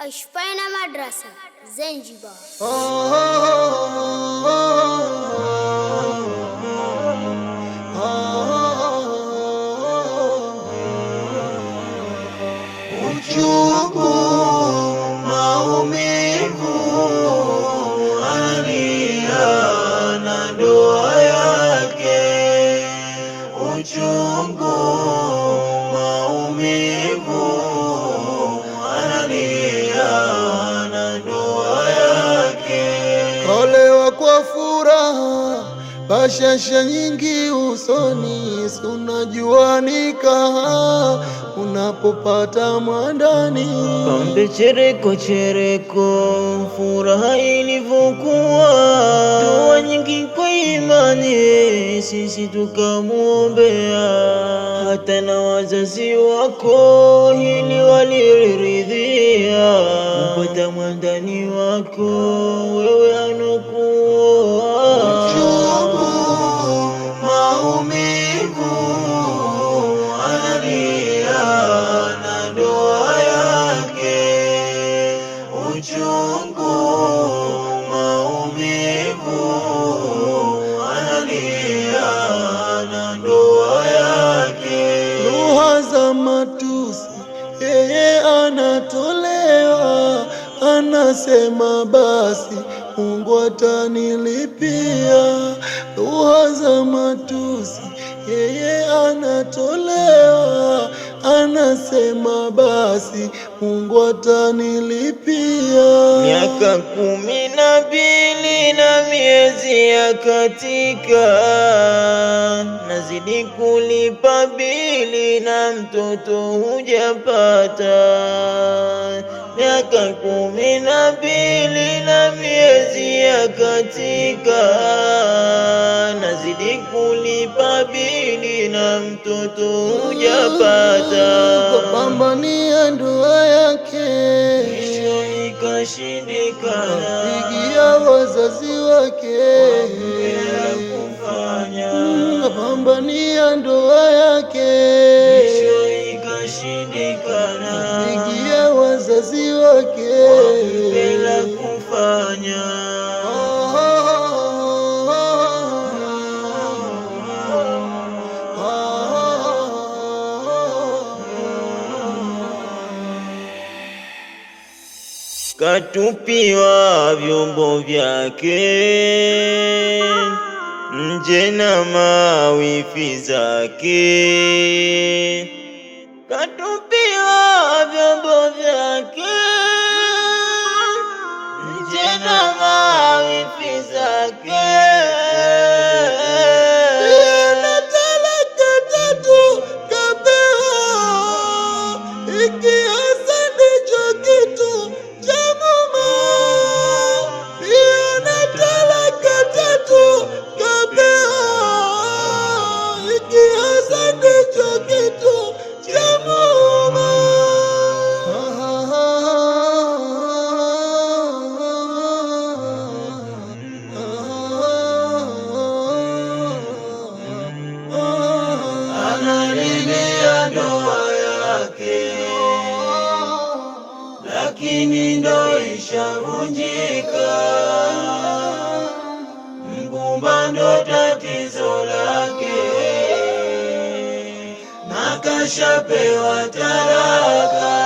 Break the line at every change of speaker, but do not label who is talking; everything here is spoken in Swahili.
Ashfaina Madrasa, Zanzibar.
Uchungu, maumivu, analia na ndoa yake. Uchungu, maumivu, analia na ndoa yake.
Olewa kwa furaha, bashasha nyingi usoni, si unajua nikaha unapopata mwandani.
Pambe chereko chereko, furaha ilivyokuwa, dua nyingi kwa imani, sisi tukamwombea, hata na wazazi wako hili waliridhia, kupata mwandani wako wewe anokuoa.
Uchungu,
maumivu, analia na ndoa yake. Uchungu, maumivu, analia na ndoa yake.
Lugha za matusi yeye anatolewa, anasema basi Mungu atanilipia. Lugha za matusi yeye anatolewa, anasema basi Mungu atanilipia.
Miaka 12 na miezi ya katika, nazidi kulipa bili na mtoto hujapata. Miaka 12 na miezi ya katika, nazidi kulipa bili na mtoto hujapata.
Kapambania ndoa yake,
Mwisho ikashindikana,
pigia wazazi wake,
bila kufanya.
Kapambania ndoa yake,
Mwisho ikashindikana,
pigia wazazi wake.
bila kufanya. Katupiwa vyombo vyake nje na mawifi zake, katupiwa vyombo vyake nje na mawifi zake.
Na talaka tatu kapewa, ikiasa ndicho kitu cha mume. Pia na talaka tatu kapewa, ikiasa ndicho kitu cha mume.
Analilia ndoa yake, lakini ndo ishavunjika. Mgumba ndo tatizo lake, na kashapewa talaka.